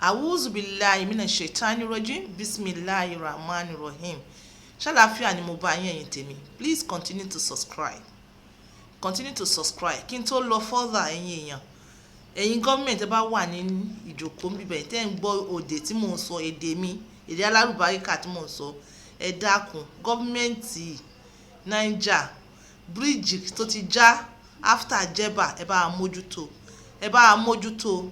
Awuzubilayi mina shaitani rajim, bisimilahi rahman rahim. Ṣàlàáfíà ni mo bá yín, ẹ̀yin tèmi. Please continue to subscribe, continue to subscribe. Kí n tó lọ further, ẹ̀yin èèyàn, ẹ̀yin gọ́ọ̀mẹ̀ntì, ẹ bá wà ní ìjókòó bíbẹ̀ tẹ́ ń gbọ́ òde tí mò ń sọ, èdè mi, èdè alárùbáríkà tí mò ń sọ, ẹ dákun, gọ́ọ̀mẹ̀ntì Niger, bíríìjì tó ti já after Jebba, ẹ bá wa mójútó, ẹ bá wa mójútó.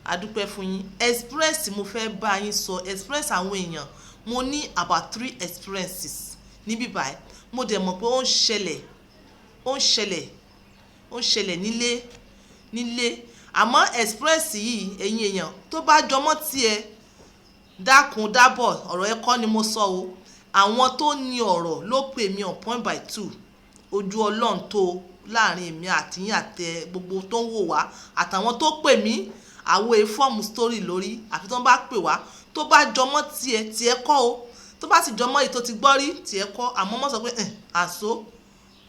Adúpẹ́ fún yín. Experience mo fẹ́ bá yín sọ, experience àwọn èèyàn. Mo ní about three experiences níbí báyìí. Mo dẹ̀ mọ̀ pé ó ń ṣẹlẹ̀, ó ń ṣẹlẹ̀, ó ń ṣẹlẹ̀ nílé nílé. Àmọ́ experience yìí, ẹ̀yin èèyàn, tó bá jọmọ́ tiẹ̀, dákun dábọ̀, ọ̀rọ̀ ẹ kọ́ ni mo sọ o. Àwọn tó ní ọ̀rọ̀ ló pè mí on point by two. Ojú Ọlọ́run tó láàrin èmi àti yín àtẹ gbogbo tó ń wò wá àtàwọn tó pè mí. Àwo form story lórí àfi tó ń bá pè wá. Tó bá jọmọ́ tiẹ̀, tiẹ̀ kọ́ o. Tó bá sì jọmọ́ èyí tó ti gbọ́ rí, tiẹ̀ kọ́. Àmọ́ mọ́ sọ pé ẹ̀ àṣọ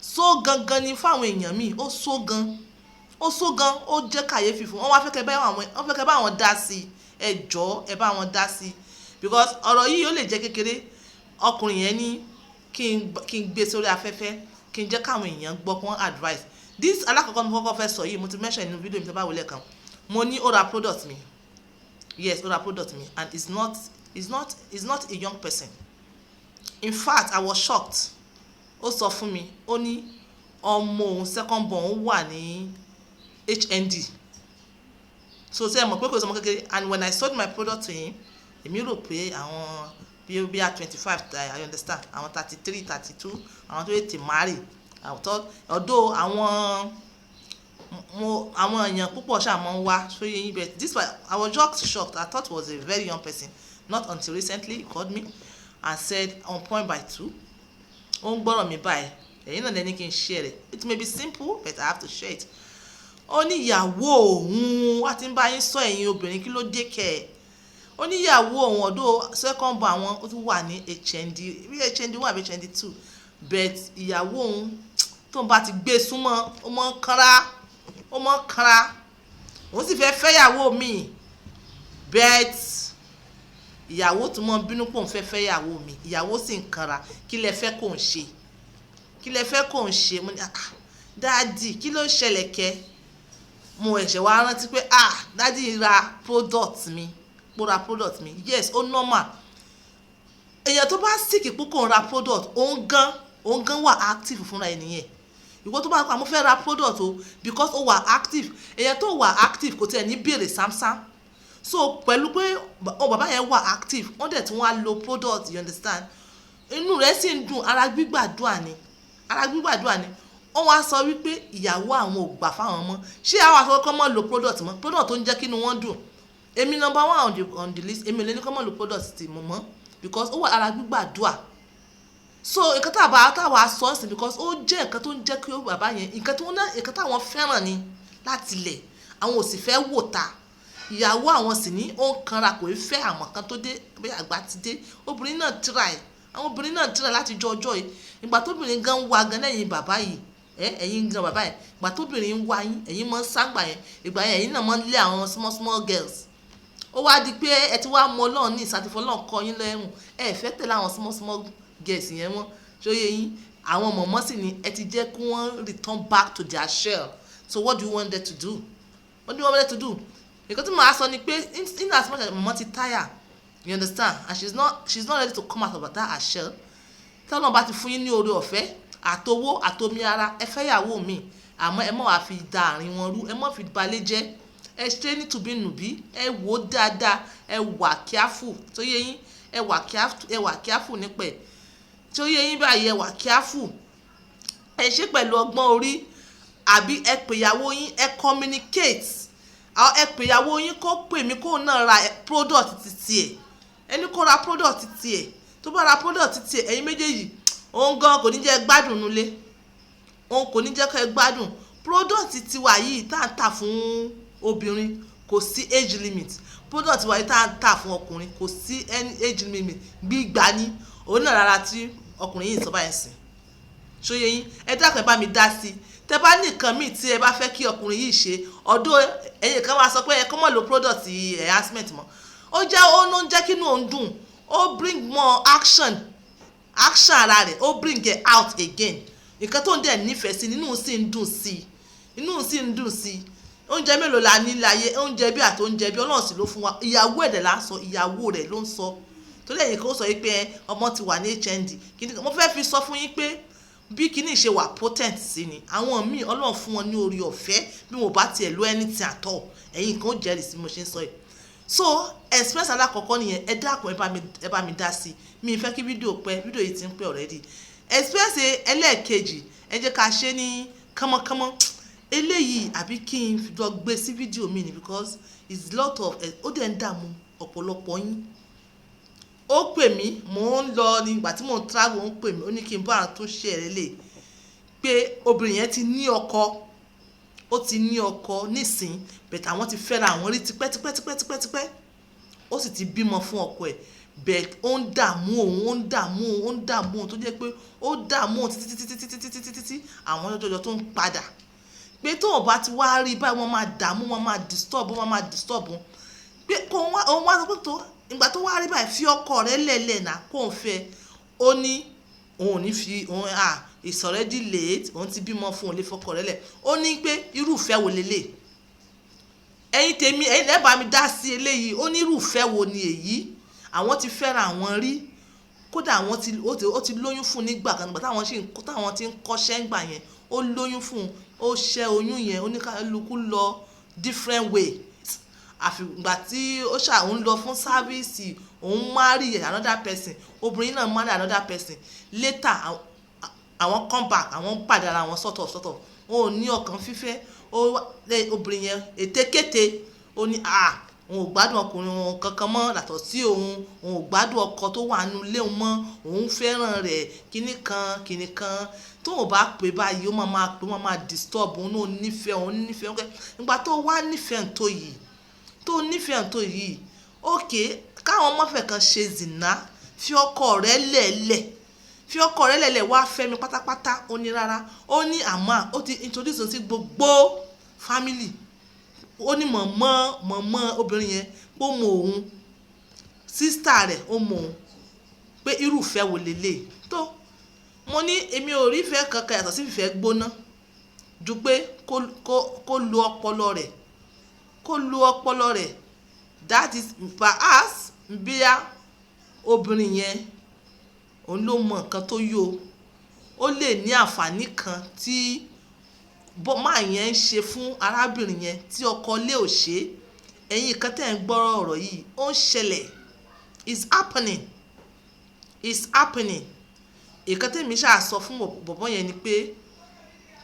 so gangan ni fáwọn èèyàn míì. Ó so gan, ó so gan, ó jẹ́ kàyéfì fún wọn. Wá fẹ́ kẹ́ bá àwọn, wọ́n fẹ́ kẹ́ bá wọn dá sí i. Ẹ jọ̀ọ́, ẹ bá wọn dá sí i, because ọ̀rọ̀ yìí, ó lè jẹ́ kékeré. Ọkùnrin yẹn ní kí n gbé sórí afẹ́fẹ́, kí n jẹ́ káwọn èèyàn gbọ́, kí wọ́n advice. This alákọ̀ọ́kọ́ mo kọ́kọ́ fẹ́ sọ yìí, mo ti mention nínú fídíò mi tó bá wọlé kan. Mo ní ó ra product mi. Yes, ó ra product mi, and it's not a young person. In fact, I was shocked. Ó sọ fún mi, ó ní ọmọ òun, second born òun, wà ní HND. So ṣe é mọ̀ pé kò sọmọ kékeré? And when I sold my product to him, èmi rò pé àwọn bí i 25, I understand, àwọn 33, 32, àwọn tó tètè marry. Although àwọn mo àwọn èèyàn púpọ̀ ṣáà máa ń wá sórí yín, but this one, I was just shocked. I thought he was a very young person. Not until recently he called me and said on point by two, ó ń gbọ́rọ̀ mi báyìí. Ẹ̀yin náà lẹ́ni kí n share rẹ̀. It may be simple, but I have to share it. Ó ní ìyàwó òun wá ti ń bá yín sọ. Ẹ̀yin obìnrin, kí ló dé kẹ̀ ẹ́? Ó ní ìyàwó òun ọ̀dọ́, second born àwọn, ó tún wà ní HND, bí HND 1 àbí HND 2, but ìyàwó òun, tóun bá ti gbé súnmọ́, ó mọ́ ń kanra, ó mọ́ ń kanra. Òun sì fẹ́ fẹ́yàwó mi, but ìyàwó tún mọ́ bínú pò ń fẹ́ fẹ́yàwó mi, ìyàwó sì ń kanra. Kí lẹ fẹ́ kó ń ṣe? Kí lẹ fẹ́ kó ń ṣe? Mo ní, "Ah, daddy, kí ló ń ṣẹlẹ̀ kẹ́?" Mo ẹ̀ṣẹ̀ wá rántí pé, ah, daddy ra product mi, mo ra product mi. Yes, ó normal. Èèyàn tó bá sick púpọ̀ ń ra product, òun gan wà active fúnra ẹ̀ nìyẹn. Ìwọ tó bá pa, mo fẹ́ ra product o, because ó wà active. Èèyàn tó wà active kò tiẹ̀ ní béèrè sámsám. So pẹ̀lú pé ọ bàbá yẹn wà active, wọ́n dẹ̀ tún wá lo product, you understand, inú rẹ̀ sì ń dùn. Ara gbígbàdúrà ni, ara gbígbàdúrà ni. Wọ́n wá sọ wípé ìyàwó àwọn ò gbà fáwọn mọ́. Ṣé àwọn àsọ kọ́ mọ́ lo product mọ́, product tó ń jẹ́ kí inú wọn dùn? Èmi number one on the list. Èmi ò lè ní kọ́ mọ́ lo product tí mo mọ́, because ó wà ara gbígbàdúrà. So nǹkan tá a bá táwa sọ sí, because ó jẹ́ nǹkan tó ń jẹ́ kí bàbá yẹn, nǹkan tó ń nǹkan táwọn fẹ́ràn ni láti lẹ̀, àwọn ò sì fẹ́ wò ta. Ìyàwó àwọn sì ní ó ń kanra, kò í fẹ́ àwọn kan tó dé bí àgbà ti dé. Obìnrin náà try, àwọn obìnrin náà try láti jọ ọjọ́ yìí. Ìgbà tóbìnrin gan wá gan lẹ́yìn bàbá yìí, ẹ ẹ̀yin gan bàbá yìí, ìgbà tóbìnrin ń wá yín, ẹ̀yin mọ́ ságbà yẹn. Ìgbà yẹn, ẹ̀yin náà mọ́ lé àwọn small small girls. Ó wá di pé ẹ ti wá mọ Ọlọ́run ní ìsàtìfọ́, Ọlọ́run kọ yín lẹ́rùn, ẹ fẹ́ tẹ̀lé àwọn small small girls yẹn mọ́. Ṣóyè yín? Àwọn mọ̀mọ́ sì ni ẹ ti jẹ́ kí wọ́n return back to their shell. So what do you want them to do? What do you want them to do? Nǹkan tí màá sọ ni pé in as much as mọ̀mọ́ ti tire, you understand, and she's not ready to come out of that her shell, tọ́lọ́run bá ti fún yín ní oore ọ̀fẹ́ àtowó àtomi ara, ẹ fẹ́ yàwó mi. Àmọ́ ẹ má wàá fi da àárín wọn rú, ẹ má fi balẹ̀ jẹ́. Ẹ ṣe ní tùbínùbí, ẹ wò ó dáadáa, ẹ wà careful. Tó yé yín? Ẹ wà careful, ẹ wà careful nípa ẹ̀. Tó yé yín báyìí? Ẹ wà careful, ẹ ṣe pẹ̀lú ọgbọ́n orí, àbí ẹ pè ìyàwó yín, ẹ communicate. Ẹ pè ìyàwó yín kó pè mí, kó náà ra product titi ẹ̀. Ẹni kó ra product titi ẹ̀. Tó bá ra product titi ẹ̀, ẹ̀yin méjèèjì, òun gan kò ní jẹ́ gbádùn nulẹ̀, òun kò ní jẹ́ kẹ́ gbádùn. Product tiwa yìí tá à ń tà fún obìnrin, kò sí age limit. Product wa yìí tá à ń tà fún ọkùnrin, kò sí any age limit. Gbígbà ní òun náà rárá tí ọkùnrin yìí sọ báyìí sìn. Ṣóyè yín? Ẹ dákun, ẹ bá mi dá sí i. Tẹ bá ní nǹkan míì tí ẹ bá fẹ́ kí ọkùnrin yìí ṣe, ọ̀dọ̀ ẹ̀yin kan máa sọ pé ẹ kọ́ mọ̀ lo product enhancement mọ́. Ó jẹ́, ó ló ń jẹ́ kí inú òun dùn, ó bring more action, action ara rẹ̀, ó bring it out again. Nǹkan tó ń dẹ̀ nífẹ̀ẹ́ sí, nínú sì ń dùn sí, inú sì ń dùn sí. Oúnjẹ mélòó la ní láyé? Oúnjẹ bí àti oúnjẹ bí, Ọlọ́run sì ló fún wa. Ìyàwó ẹ̀dẹ̀ là ń sọ, ìyàwó rẹ̀ ló ń sọ. Torí ẹ̀yin kan ó sọ yìí pé ọmọ ti wà ní HND kìíní. Mo fẹ́ fi sọ fún yín pé bí kíní ṣe wà potent sí ni àwọn míì, Ọlọ́run fún wọn ní orí ọ̀fẹ́ bí wọn ò bá tiẹ̀ lo anything at all. Ẹ̀yin kan ó jẹ́rìí sí bí mo ṣe ń sọ yìí. So experience alákọ̀ọ́kọ́ nìyẹn. Ẹ dákun, ẹ bá mi dá sí i. Mi fẹ́ kí fídíò pẹ́, fídíò yìí ti ń pẹ́ already. Experience ẹlẹ́ẹ̀kejì, ẹ jẹ́ ká ṣe ní kánmọ́kánmọ́ eléyìí, àbí kí n lọ gbé sí fídíò mi ni, because it's lot of, ó dẹ̀ ń dààmú ọ̀pọ̀lọpọ̀ yín. Ó pè mí, mò ń lọ nígbà tí mò ń travel, ó ń pè mí, ó ní kí n bá àwọn tó ṣe ẹ̀ lè pé obìnrin yẹn ti ní ọkọ, ó ti ní ọkọ nísìn, but àwọn ti fẹ́ra àwọn rí tipẹ́tipẹ́tipẹ́tipẹ́. Ó sì ti bímọ fún ọkọ ẹ̀, but ó ń dààmú òun, ó ń dààmú òun, ó ń dààmú òun, tó jẹ́ pé ó dààmú òun títí títí títí títí títí tí àwọn ọjọ́jọ́ tó ń padà pé tó o bá ti wá rí báyìí, wọ́n máa dààmú, wọ́n máa disturb, wọ́n máa disturb òun, pé kó òun wá sọ pé tó ìgbà tó wá rí báyìí, fi ọkọ rẹ̀ lẹ̀lẹ̀ náà kó òun fẹ́. Ó ní òun ò ní fi òun, ah, it's already late, òun ti bímọ fún òun, lè fọkọ rẹ̀ lẹ̀. Ó ní pé irúfẹ́ wo lélẹ̀? Ẹ̀yin tèmi, ẹ̀yin lẹ́ẹ̀ bá mi dá sí eléyìí. Ó ní irúfẹ́ wo ni èyí? Àwọn ti fẹ́ra àwọn rí, kódà àwọn ti ó ti lóyún fún nígbà kan, nígbà táwọn ti ń kọ́ṣẹ́ ńgbà yẹn. Ó lóyún fún un, ó ṣẹ́ oyún yẹn, oníkálukú lọ different way. Àfìgbà tí ó ṣà òun lọ fún service, òun marry another person, obìnrin náà marry another person later. Àwọn come back, àwọn pàdé ara wọn, sort of, sort of. Ó ní ọkàn fífẹ́ obìnrin yẹn, ètekéte. Ó ní, ah, òun ò gbádùn ọkùnrin òun kankan mọ́ yàtọ̀ sí òun, òun ò gbádùn ọkọ tó wà nínú ilé òun mọ́, òun fẹ́ràn rẹ̀ kíní kan kíní kan. Tóun ò bá pè báyìí, ó máa máa pè, ó máa máa disturb òun náà. Nífẹ̀ẹ́ òun, nífẹ̀ẹ́ òun. Nígbà tó wá nífẹ̀ẹ́ tó yìí, tó nífẹ̀ẹ́ tó yìí, ok, káwọn ọmọ fẹ́ kan ṣe zìnà, fi ọkọ rẹ̀ lẹ̀lẹ̀, fi ọkọ rẹ̀ lẹ̀lẹ̀, wá fẹ́ mi pátápátá. Ó ní rárá. Ó ní àmọ́ ó ti introduce sí gbogbo family. Ó ní mọ̀mọ́ mọ̀mọ́ obìnrin yẹn pé ó mọ òun, sister rẹ̀ ó mọ òun, pé irúfẹ́ wo lélẹ̀ tó. Mo ní èmi ò rí ìfẹ́ kankan yàtọ̀ sí ìfẹ́ gbóná, ju pé kó lo ọpọlọ rẹ̀, kó lo ọpọlọ rẹ̀. That is, perhaps bíyà obìnrin yẹn, òun ló mọ nǹkan tó yó. Ó lè ní àǹfààní kan tí máa yẹn ń ṣe fún arábìnrin yẹn tí ọkọ lé ò ṣe. Ẹ̀yin kan tẹ̀ ń gbọ́rọ̀ ọ̀rọ̀ yìí, ó ń ṣẹlẹ̀, is happening, is happening. Ìkan tèmi ṣáà sọ fún bọ̀bọ́ yẹn ni pé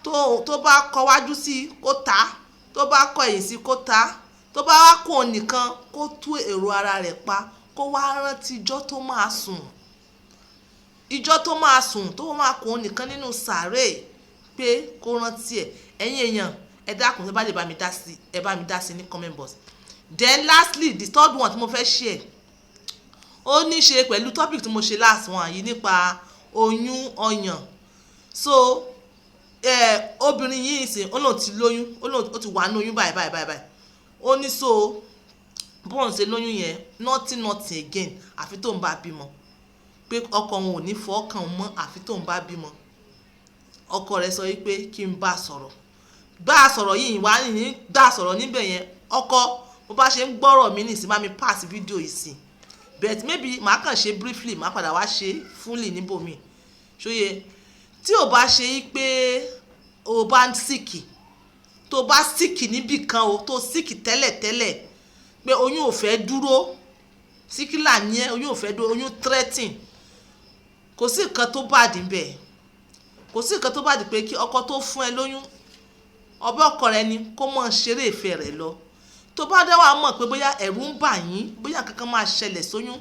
tó bá kọ wájú sí kó ta, tó bá kọ ẹ̀yìn sí kó ta, tó bá wá kó nìkan, kó tú èrò ara rẹ̀ pa, kó wá rántí ijọ́ tó máa sùn, ijọ́ tó máa sùn, tó máa kó nìkan nínú sàárè, pé kó rántí ẹ̀. Ẹ̀yin èèyàn, ẹ dákun, ẹ bá lè bá mi dá sí, ẹ bá mi dá sí ní comment box. Then lastly, the third one tí mo fẹ́ share, ó ní ṣe pẹ̀lú topic tí mo ṣe last one yìí nípa oyún ọyàn. So obìnrin yìí sìn, ó lóun ti lóyún, ó lóun ó ti wà ní oyún báyìí báyìí báyìí báyìí. Ó ní so bóun ṣe lóyún yẹn, nothing, nothing again, àfi tóun bá bímọ, pé ọkọ òun ò ní fọkàn mọ́ àfi tóun bá bímọ. Ọkọ rẹ̀ sọ wípé kí n bá sọ̀rọ̀, bá a sọ̀rọ̀ yìí wá ní bá a sọ̀rọ̀ níbẹ̀ yẹn. Ọkọ, bó bá ṣe ń gbọ́rọ̀ mi nìsín, bá mi pass fídíò yìí sí. But maybe màá kàn ṣe briefly, màá padà wá ṣe fully níbòmí. Ṣóye tí ò bá ṣe yí pé o bá ń sick, tó bá sick níbì kan o, tó sick tẹ́lẹ̀tẹ́lẹ̀, pé oyún ò fẹ́ dúró, sickler ní ẹ́, oyún ò fẹ́ dúró, oyún threatening, kò sí nǹkan tó bad níbẹ̀. Kò sí nǹkan tó bad pé kí ọkọ tó fún ẹ lóyún, ọbẹ̀ ọkọ rẹ ni, kó mọ̀ ṣeré ìfẹ́ rẹ̀ lọ. Tó bá dá wàá mọ̀ pé bóyá ẹ̀rù ń bà yín, bóyá kankan máa ṣẹlẹ̀ sóyún,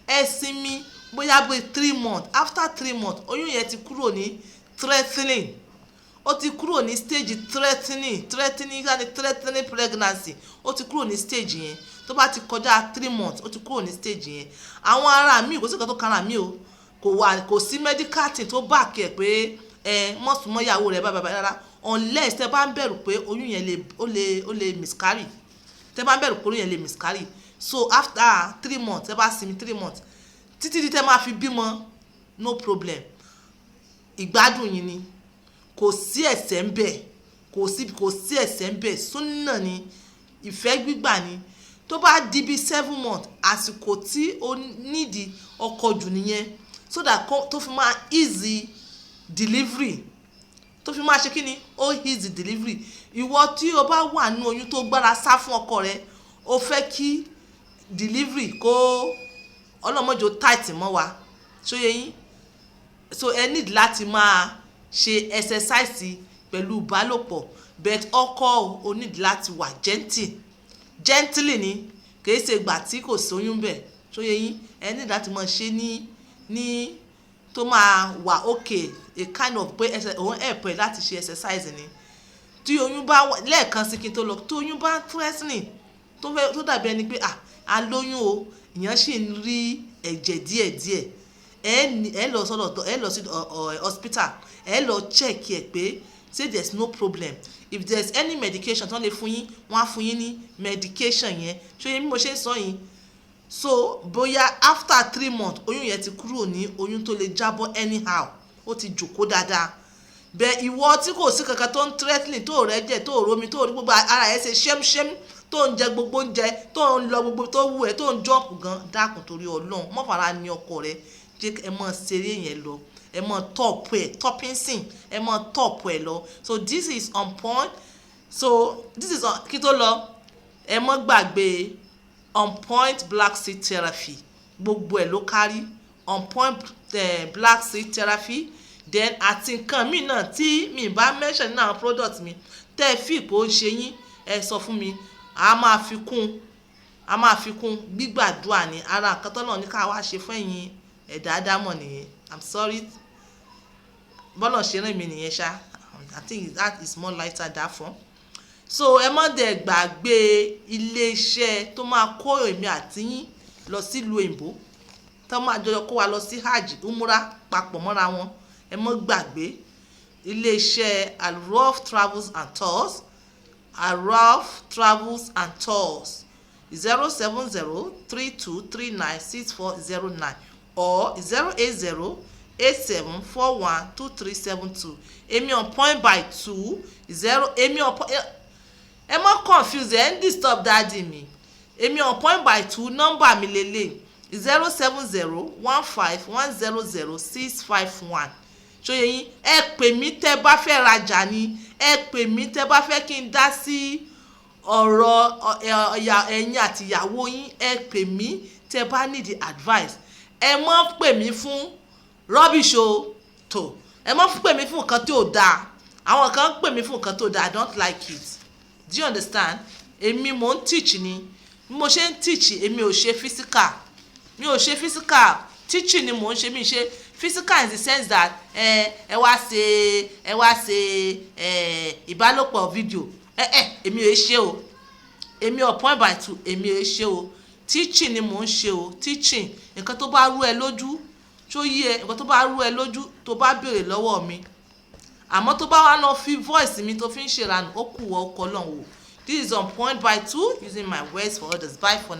ẹ sinmi bóyá bí 3 months. After 3 months, oyún yẹn ti kúrò ní threatening, ó ti kúrò ní stage threatening, threatening yáni, threatening pregnancy, ó ti kúrò ní stage yẹn. Tó bá ti kọjá 3 months, ó ti kúrò ní stage yẹn. Àwọn ará mi, kò sí nǹkan tó kára mi o, kò wà, kò sí medical thing tó back ẹ̀ pé ẹ mọ̀ súnmọ́ ìyàwó rẹ̀ báyìí rárá. Unless tẹ́ bá ń bẹ̀rù pé oyún yẹn lè ó lè miscarry, tẹ́ bá ń bẹ̀rù pé oyún yẹn lè miscarry. So after 3 months, tẹ́ bá sinmi 3 months títí tí tẹ́ máa fi bímọ, no problem. Ìgbádùn yín ni, kò sí ẹ̀ṣẹ̀ ń bẹ̀, kò sí ẹ̀ṣẹ̀ ń bẹ̀. Súnà ni, ìfẹ́ gbígbà ni. Tó bá di bí 7 months, àsìkò tí ó nídìí ọkọ jù nìyẹn, so that tó fi máa easy delivery, tó fi máa ṣe kí ni, ó easy delivery. Ìwọ tí o bá wà nínú oyún tó gbára sá fún ọkọ rẹ, o fẹ́ kí delivery kó ọlọ́mọdé tight mọ́ wa, ṣó yé yín? So ẹ need láti máa ṣe exercise pẹ̀lú ìbálòpọ̀, but ọkọ, o need láti wà gentle, gently ni, kìí ṣe ìgbà tí kò sóyún bẹ̀. Ṣó yé yín? Ẹ need láti máa ṣe ní tó máa wà okay, a kind of pé òun help ẹ láti ṣe exercise ni. Tí oyún bá, lẹ́ẹ̀kan sí kí n tó lọ, tí oyún bá threatening, tó fẹ́ tó dàbí ẹni pé ah, a lóyún o, èèyàn sì ń rí ẹ̀jẹ̀ díẹ̀díẹ̀, ẹ lọ sọ́dọ̀, ẹ lọ sí hospital, ẹ lọ check ẹ pé say there is no problem. If there is any medication tí wọ́n lè fún yín, wọ́n á fún yín ní medication yẹn. Ṣé yẹn bí mo ṣe ń sọ yìí? So bóyá after 3 months, oyún yẹn ti kúrò ní oyún tó lè jábọ́ anyhow, ó ti jòkó dáadáa. Bẹ́ẹ̀ ìwọ tí kò sí kankan tó ń threatening, tó rẹ́jẹ̀, tó rómi, tó rí gbogbo ara ẹ̀ ṣe ṣẹ́mṣẹ́m, tó ń jẹ gbogbo oúnjẹ, tó ń lọ gbogbo tó wù ẹ́, tó ń jump gan, dákun torí Ọlọ́run, mọ́ fara ní ọkọ rẹ. Jẹ́ ẹ mọ́ ṣeré yẹn lọ, ẹ mọ́ top ẹ̀, topping sin, ẹ mọ́ top ẹ̀ lọ. So this is on point. So this is on. Kí tó lọ, ẹ mọ́ gbàgbé On Point Black Seed Therapy. Gbogbo ẹ̀ ló kárí On Point Black Seed Therapy. Then àti nǹkan míì náà tí mi bá mention nínú àwọn product mi, tẹ́ ẹ fi ìpò ń ṣe yín, ẹ sọ fún mi, a máa fi kún, a máa fi kún. Gbígbàdúrà ní ara nǹkan tọ́lọ́run ní ká wá ṣe fún ẹ̀yin ẹ̀dá ádámọ̀ nìyẹn. I'm sorry, bọ́lọ̀ ṣe rìn mí nìyẹn ṣá. I think that is more lighter that form. So ẹ má dẹ̀ gbàgbé iléeṣẹ́ tó máa kó èmi àti yín lọ sílùú òyìnbó, tó máa jọjọ kó wa lọ sí hajj, umrah papọ̀ mọ́ra wọn. Ẹ má gbàgbé iléeṣẹ́ Alrof Travels and Tours. Alrof Travels and Tours, 07032396409 or 08087412372. Èmi On Point by two zero, èmi On Point. Ẹ má confuse, ẹ ń disturb daddy mi. Èmi On Point by two, nọ́mbà mi lélẹ̀, 07015100651. Ṣó yé yín? Ẹ pè mí tẹ́ bá fẹ́ rajà ni, ẹ pè mí tẹ́ bá fẹ́ kí n dá sí ọ̀rọ̀ ẹ̀yin àti ìyàwó yín, ẹ pè mí tẹ́ bá need advice. Ẹ má pè mí fún rubbish o. Tó ẹ má pè mí fún nǹkan tí ò dáa. Àwọn kan pè mí fún nǹkan tó dáa, I don't like it. Do you understand? Èmi mò ń teach ni. Bí mo ṣe ń teach, èmi ò ṣe physical, mi ò ṣe physical teaching ni mò ń ṣe. Mi ṣe physical in the sense that ẹ wá ṣe ẹ ìbálòpọ̀ video. Ẹ èmi ò ṣe o. Èmi On Point by two, èmi ò ṣe o. Teaching ni mò ń ṣe o, teaching. Nǹkan tó bá rú ẹ lójú, tó yí ẹ, nǹkan tó bá rú ẹ lójú, tó bá béèrè lọ́wọ́ mi. Àmọ́ tó bá wá lọ fi voice mi tó fi ń ṣèrànù, ó kù wọ́ ọkọ lọ́hùn o. This is On Point by Two, using my words for others. Bye for now.